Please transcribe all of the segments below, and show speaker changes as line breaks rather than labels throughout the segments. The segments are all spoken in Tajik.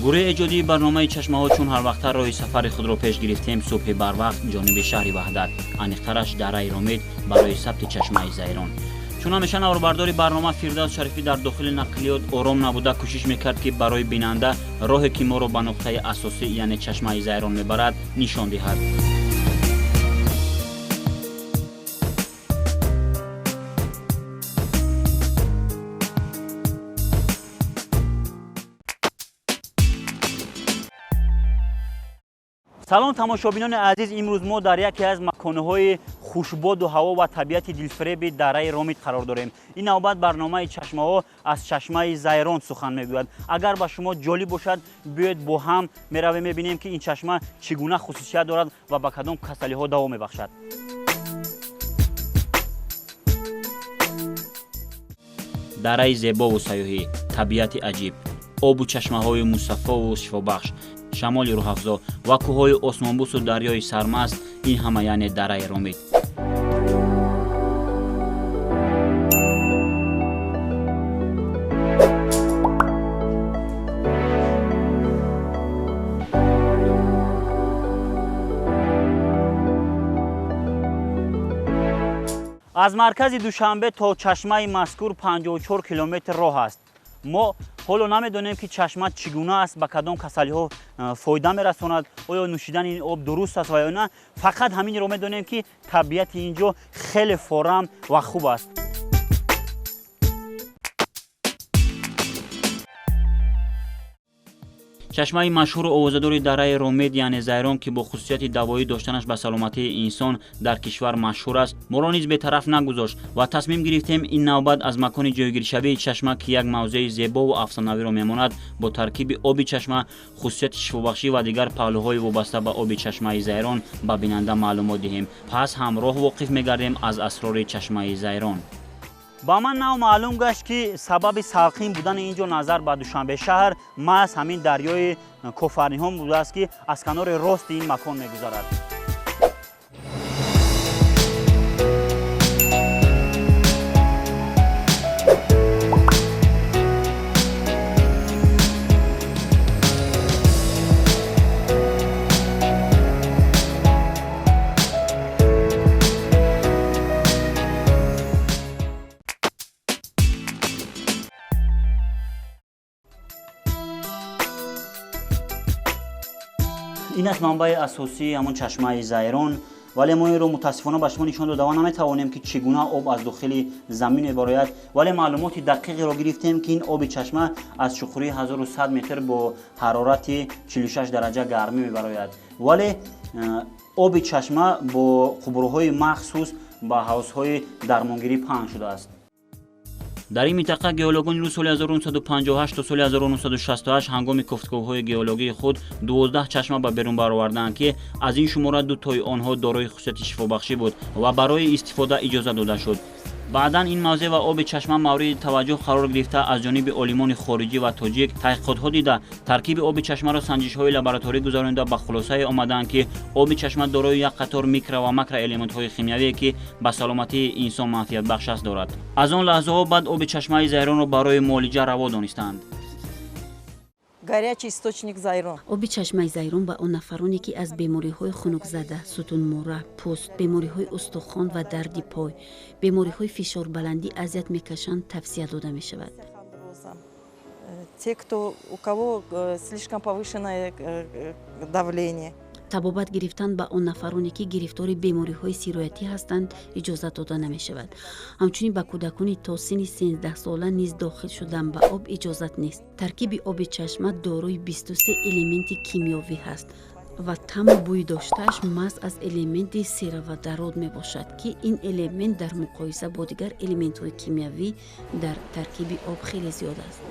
Гурӯҳи эҷодии барномаи «Чашмаҳо» чун ҳарвақта роҳи сафари худро пеш гирифтем. Субҳи барвақт ҷониби шаҳри Ваҳдат, аниқтараш дараи Ромид, барои сабти чашмаи Зайрон. Чун ҳамеша наворбардори барнома Фирдавс Шарифӣ дар дохили нақлиёт ором набуда, кӯшиш мекард, ки барои бинанда роҳе, ки моро ба нуқтаи асосӣ, яъне чашмаи Зайрон мебарад, нишон диҳад. Салом, тамошобинони азиз! Имрӯз мо дар яке аз маконҳои хушбоду ҳаво ва табиати дилфиреби дараи Ромид қарор дорем. Ин навбат барномаи «Чашмаҳо» аз чашмаи Зайрон сухан мегӯяд. Агар ба шумо ҷолиб бошад, биёед, бо ҳам меравем, мебинем, ки ин чашма чӣ гуна хусусият дорад ва ба кадом касалиҳо даво мебахшад. Дараи зебову сайёҳӣ, табиати аҷиб, обу чашмаҳои мусаффову шифобахш, шамоли рӯҳафзо ва кӯҳҳои осмонбӯсу дарёи сармаст — ин ҳама яъне дараи Ромид. Аз маркази Душанбе то чашмаи мазкур 54 километр роҳ аст. Мо ҳоло намедонем, ки чашма чӣ гуна аст, ба кадом касалиҳо фоида мерасонад, оё нӯшидани ин об дуруст аст ва ё на. Фақат ҳаминро медонем, ки табиати ин ҷо хеле форам ва хуб аст. Чашмаи машҳуру овозадори дараи Ромид, яъне Зайрон, ки бо хусусияти давоӣ доштанаш ба саломатии инсон дар кишвар машҳур аст, моро низ бетараф нагузошт ва тасмим гирифтем ин навбат аз макони ҷойгиршавии чашма, ки як мавзеи зебову афсонавиро мемонад, бо таркиби оби чашма, хусусияти шифобахшӣ ва дигар паҳлӯҳои вобаста ба оби чашмаи Зайрон ба бинанда маълумот диҳем. Пас ҳамроҳ воқиф мегардем аз асрори чашмаи Зайрон. Ба ман нав маълум гашт, ки сабаби салқин будани ин ҷо назар ба Душанбе шаҳр маҳз ҳамин дарёи Кофарниҳон будааст, ки аз канори рости ин макон мегузарад. Ин аст манбаи асосии ҳамон чашмаи Зайрон, вале мо инро мутаассифона ба шумо нишон дода наметавонем, ки чӣ гуна об аз дохили замин мебарояд. Вале маълумоти дақиқеро гирифтем, ки ин оби чашма аз чуқурии 1100 метр бо ҳарорати 46 дараҷа гармӣ мебарояд, вале оби чашма бо қубурҳои махсус ба ҳавзҳои дармонгирӣ паҳн шудааст. Дар ин минтақа геологони рӯз соли 1958 то соли 1968 ҳангоми кофтуковҳои геологии худ 12 чашма ба берун бароварданд, ки аз ин шумора дутои онҳо дорои хусусияти шифобахшӣ буд ва барои истифода иҷоза дода шуд. Баъдан ин мавзеъ ва оби чашма мавриди таваҷҷӯҳ қарор гирифта, аз ҷониби олимони хориҷӣ ва тоҷик таҳқиқотҳо дида, таркиби оби чашмаро санҷишҳои лабораторӣ гузаронида, ба хулосае омаданд, ки оби чашма дорои як қатор микро ва макроэлементҳои химиявие, ки ба саломатии инсон манфиатбахш аст, дорад. Аз он лаҳзаҳо баъд оби чашмаи Зайронро барои муолиҷа раво донистанд.
Горячий источник Зайрон.
Оби чашмаи Зайрон ба он нафароне, ки аз бемориҳои хунукзада, сутунмӯра, пӯст, бемориҳои устухон ва дарди пой, бемориҳои фишорбаландӣ азият мекашанд, тавсия дода мешавад.
Те, кто, у кого слишком повышенное давление.
Табобат гирифтан ба он нафароне, ки гирифтори бемориҳои сироятӣ ҳастанд, иҷозат дода намешавад. Ҳамчунин ба кӯдакони то синни 13сола низ дохил шудан ба об иҷозат нест. Таркиби оби чашма дорои 23 элементи кимиёвӣ ҳаст ва таъму бӯи доштааш маҳз аз элементи сероводород мебошад, ки ин элемент дар муқоиса бо дигар элементҳои кимиёвӣ дар таркиби об хеле зиёд аст.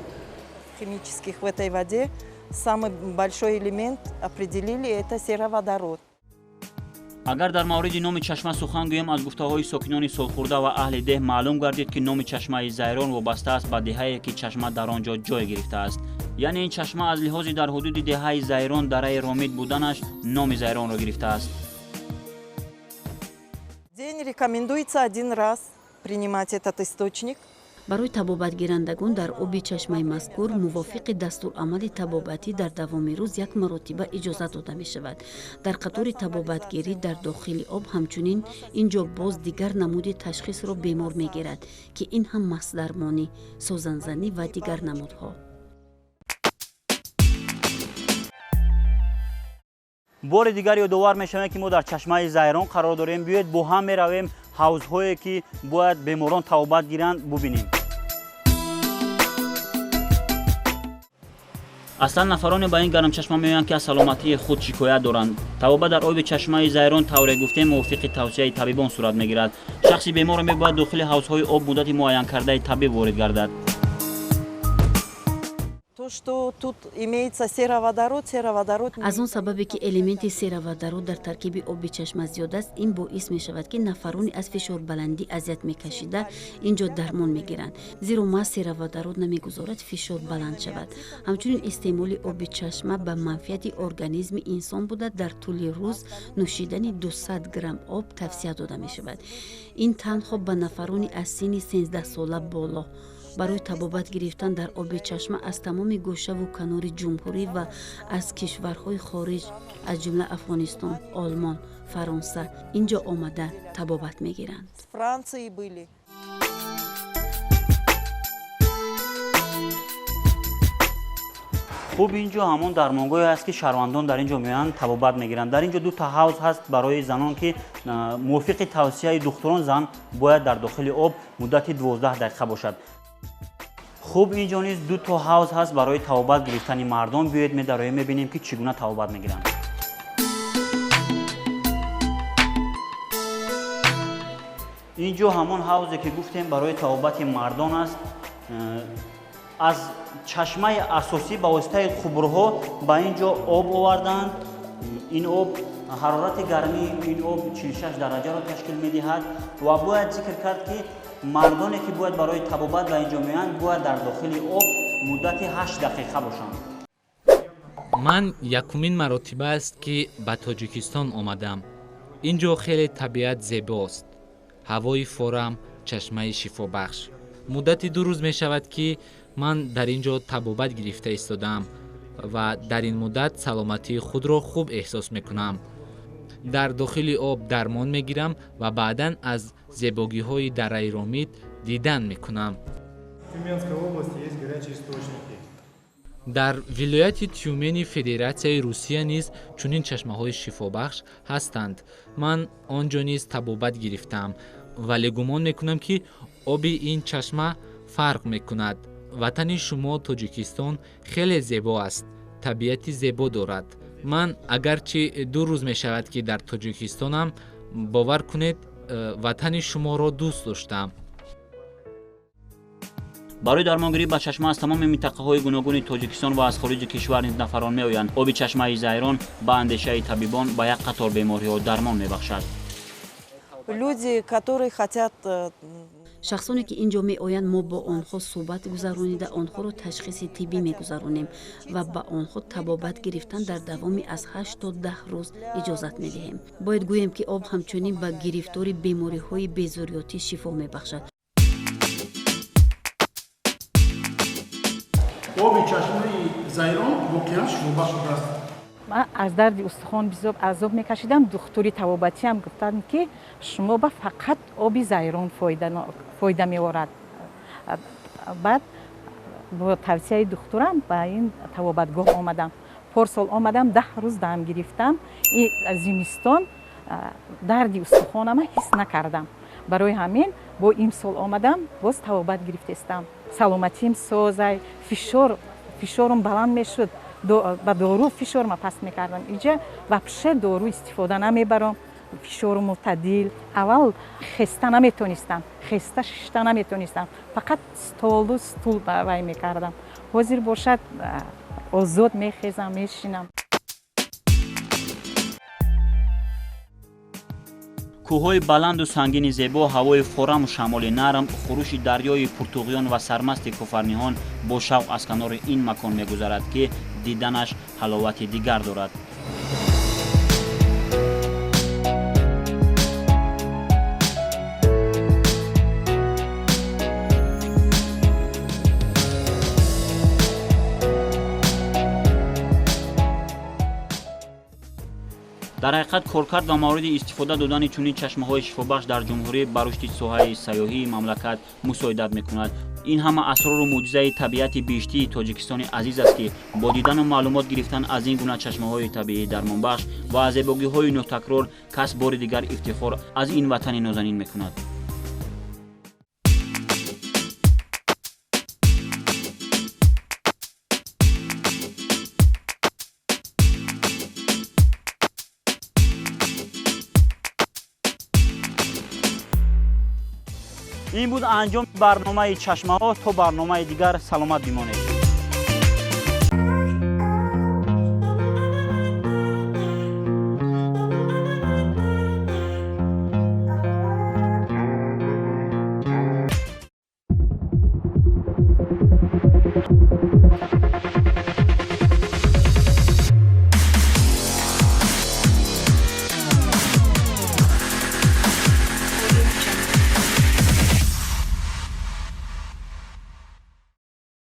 Химических в этой воде самый большой элемент определили — это сероводород.
Агар дар мавриди номи чашма сухан гӯем, аз гуфтаҳои сокинони солхӯрда ва аҳли деҳ маълум гардид, ки номи чашмаи Зайрон вобаста аст ба деҳае, ки чашма дар он ҷо ҷой гирифтааст. Яъне ин чашма аз лиҳози дар ҳудуди деҳаи Зайрон дараи Ромид буданаш номи Зайронро гирифтааст.
День рекомендуется один раз принимать этот источник.
Барои табобатгирандагон дар оби чашмаи мазкур мувофиқи дастурамали табобатӣ дар давоми рӯз як маротиба иҷозат дода мешавад. Дар қатори табобатгирӣ дар дохили об ҳамчунин ин ҷо боз дигар намуди ташхисро бемор мегирад, ки ин ҳам масдармонӣ, сӯзанзанӣ ва дигар намудҳо.
Бори дигар ёдовар мешавем, ки мо дар чашмаи Зайрон қарор дорем. Биёед, бо ҳам меравем, ҳавзҳое, ки бояд беморон табобат гиранд, бубинем. Аслан нафароне ба ин гармчашма меоянд, ки аз саломатии худ шикоят доранд. Табобат дар оби чашмаи Зайрон, тавре гуфтем, мувофиқи тавсияи табибон сурат мегирад. Шахси беморро мебояд дохили ҳавзҳои об муддати муайянкардаи табиб ворид гардад.
То, что тут имеется сероводород, сероводород.
Аз он сабабе, ки элементи сероводород дар таркиби оби чашма зиёд аст, ин боис мешавад, ки нафарони аз фишорбаландӣ азият мекашида ин ҷо дармон мегиранд, зеро маҳз сероводород намегузорад фишор баланд шавад. Ҳамчунин истеъмоли оби чашма ба манфиати организми инсон буда, дар тӯли рӯз нӯшидани 200 грамм об тавсия дода мешавад. Ин танҳо ба нафарони аз синни 13 сола боло. Барои табобат гирифтан дар оби чашма аз тамоми гӯшаву канори ҷумҳурӣ ва аз кишварҳои хориҷ, аз ҷумла Афғонистон, Олмон, Фаронса ин ҷо омада табобат мегиранд.
С Франции были.
Хуб, ин ҷо ҳамон дармонгоҳе аст, ки шаҳрвандон дар ин ҷо меоянд, табобат мегиранд. Дар ин ҷо дута ҳавз ҳаст барои занон, ки мувофиқи тавсияи духтурон зан бояд дар дохили об муддати 12 дақиқа бошад. Хуб, ин ҷо низ ду то ҳавз ҳаст барои табобат гирифтани мардон. Биёед, медароем, мебинем, ки чӣ гуна табобат мегиранд. Ин ҷо ҳамон ҳавзе, ки гуфтем, барои табобати мардон аст. Аз чашмаи асосӣ ба воситаи қубурҳо ба ин ҷо об оварданд. Ин об, ҳарорати гармии ин об 46 дараҷаро ташкил медиҳад ва бояд зикр кард, ки мардоне, ки бояд барои табобат ба ин ҷо меоянд, бояд дар дохили об муддати 8 дақиқа бошанд.
Ман якумин маротиба аст, ки ба Тоҷикистон омадам. Ин ҷо хеле табиат зебост, ҳавои форам, чашмаи шифобахш. Муддати 2 рӯз мешавад, ки ман дар ин ҷо табобат гирифта истодаам ва дар ин муддат саломатии худро хуб эҳсос мекунам. Дар дохили об дармон мегирам ва баъдан аз зебогиҳои дараи Ромид дидан мекунам.
Тюменской области есть горячие источники.
Дар вилояти Тюмени Федератсияи Русия низ чунин чашмаҳои шифобахш ҳастанд. Ман он ҷо низ табобат гирифтаам, вале гумон мекунам, ки оби ин чашма фарқ мекунад. Ватани шумо Тоҷикистон хеле зебо аст, табиати зебо дорад. Ман агарчи 2 рӯз мешавад, ки дар Тоҷикистонам, бовар кунед, ватани шуморо дӯст доштам.
Барои дармонгирӣ ба чашма аз тамоми минтақаҳои гуногуни Тоҷикистон ва аз хориҷи кишвар низ нафарон меоянд. Оби чашмаи Зайрон ба андешаи табибон ба як қатор бемориҳо дармон мебахшад.
Люди, которые хотят
Шахсоне, ки ин ҷо меоянд, мо бо онҳо суҳбат гузаронида, онҳоро ташхиси тиббӣ мегузаронем ва ба онҳо табобат гирифтан дар давоми аз 8 то 10 рӯз иҷозат медиҳем. Бояд гӯем, ки об ҳамчунин ба гирифтори бемориҳои безурётӣ шифо мебахшад.
Оби чашмаи Зайрон воқеан шифобахш будааст.
Ман аз дарди устухон бисёр азоб мекашидам. Духтури табобатиам гуфтанд, ки шумо ба фақат оби Зайрон фоида меорад. Баъд бо тавсияи духтурам ба ин табобатгоҳ омадам. Порсол омадам, 10 рӯз дам гирифтам. Зимистон дарди устухонама ҳис накардам. Барои ҳамин бо имсол омадам, боз табобат гирифтестам. Саломатиим созай, фишорум баланд мешуд, ба дору фишорма паст мекардам. Иҷа вообще дору истифода намебарам, фишору мӯътадил. Аввал хеста наметонистам, хеста шишта наметонистам, фақат столу стул вай мекардам. Ҳозир бошад, озод мехезам, мешинам.
Кӯҳҳои баланду сангини зебо, ҳавои фораму шамоли нарм, хурӯши дарёи пуртуғён ва сармасти Кофарниҳон бо шавқ аз канори ин макон мегузарад, ки диданаш ҳаловати дигар дорад. Дар ҳақиқат, коркард ва мавриди истифода додани чунин чашмаҳои шифобахш дар ҷумҳурӣ ба рушди соҳаи сайёҳии мамлакат мусоидат мекунад. Ин ҳама асрору мӯъҷизаи табиати биҳиштии Тоҷикистони азиз аст, ки бо дидану маълумот гирифтан аз ин гуна чашмаҳои табиии дармонбахш ва аз зебогиҳои нотакрор кас бори дигар ифтихор аз ин ватани нозанин мекунад. Ин буд анҷоми барномаи «Чашмаҳо». То барномаи дигар саломат бимонед.